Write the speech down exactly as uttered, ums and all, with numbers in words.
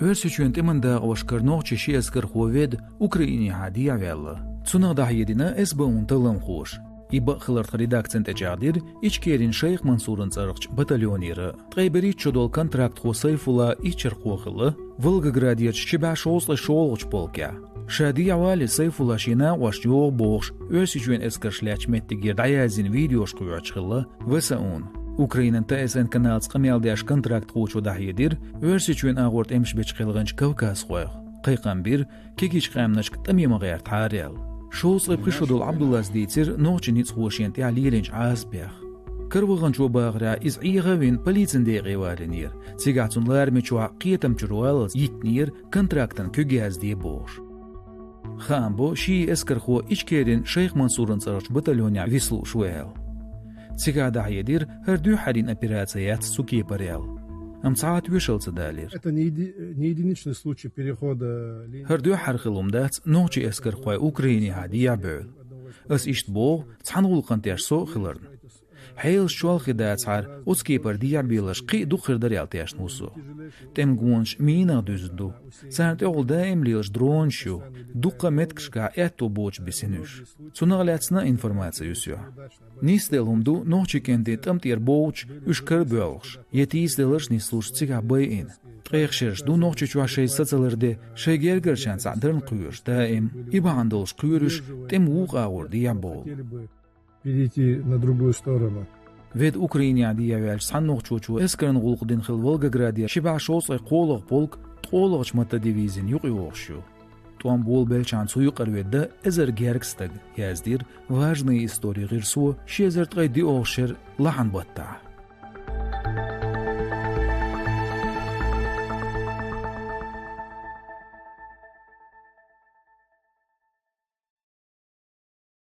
Оьрсийчоьнан тӀеман дакъошкара нохчийн ши эскархо ведда Украинехьа дехьаваьлла. Цунах дӀахьедина СБУ-н талламхоша. И бакъ хиларх редакцина тӀечӀагӀдира Ичкерин Шайх Мансуран цӀерагӀчу батальонера. Ткъе берхӀитта шо долу контрактхо Сайфулла иччархо хилла Волгоградерчу ши бӀе шовзткъе шолгӀачу полкехь. Ша дехьавалале Сайфулла шен накъошна йогӀу бохуш, Оьрсийчоьнан эскарш лаьттачу меттигера дӀаяздина видеош кхоьхьуш хилла В С У-на. Украинан Т С Н каналца къамел деш контрактхочо дӀахьедира, Оьрсийчоьнан агӀор тӀемаш бечу кхелхинчу кавказхойх. Кхайкхам бира, кегийчу къаьмнашка тӀаме ма гӀертахьара аьлла. Шовзткъе пхи шо долу Ӏабдуллас дийцира нохчийн ницкъахошна тӀехь лелийначу Ӏазапех. Караваханчо бахарехь, иза Ӏеха а вина, полицин декъе валийнера. Цигахь цунна лараме чохь кхетам чуьра валлалц йиттинера, контрактана куьг язде бохуш. Хаам бо, ши эскархо Ичкерин Шайх Мансуран цӀерагӀчу батальонехь виса лууш ву аьлла. Цигахь дӀахьедира, хӀара дуьххьара йина операци яц цу кепара аьлла. Амма цхьа а тоьшалла ца далийра. Это не еди-, не единичный случай перехода линии. ХӀара дуьххьара хилла хӀума дац нохчийн эскархой Украинехьа дехьабевлла. Ас иштта боху, цхьана гӀуллакхана теш со а хиларна. Хьелаш чолхе дацахьара, оцу кепара дехьабеларш кхин а дукха хир дара аьлла тешна ву со. ТӀеман гонаш минах дуьзна ду. Царна тӀехула даим лелаш дронаш ю, дуккха а меттигашкахь аьтто боцуш бисина уьш. Цунах лаьцна а информаци ю соьгахь. Нисделла хӀума ду нохчийн кӀентий тӀам тӀера бовлуш, уьш карабоьлхуш, я тийсаделларш нислуш цигахь байина. Ткъех шераш ду Нохчийчохь шайн са ца ларде, шайн гергарчарна цхьаъ дарна кхоьруш даим. И бахьана долуш кхоьру уьш тӀеман вукху агӀор дехьабовла. Перейти на другую сторону. Ведда Украинехьа дехьаваьллачу цхьана нохчочо эскаран гӀуллакх дина хилла Волгоградера ши бӀе шовзткъе кхоалгӀа полк ткъолгӀачу мотодивизина юкъайогӀуш ю. ТӀом болабеллачхьана цу юкъара ведда эзар гергга стаг, яздира Важные истории гӀирсо ши эзар ткъе диъолгӀачу шеран лахьан баттахь.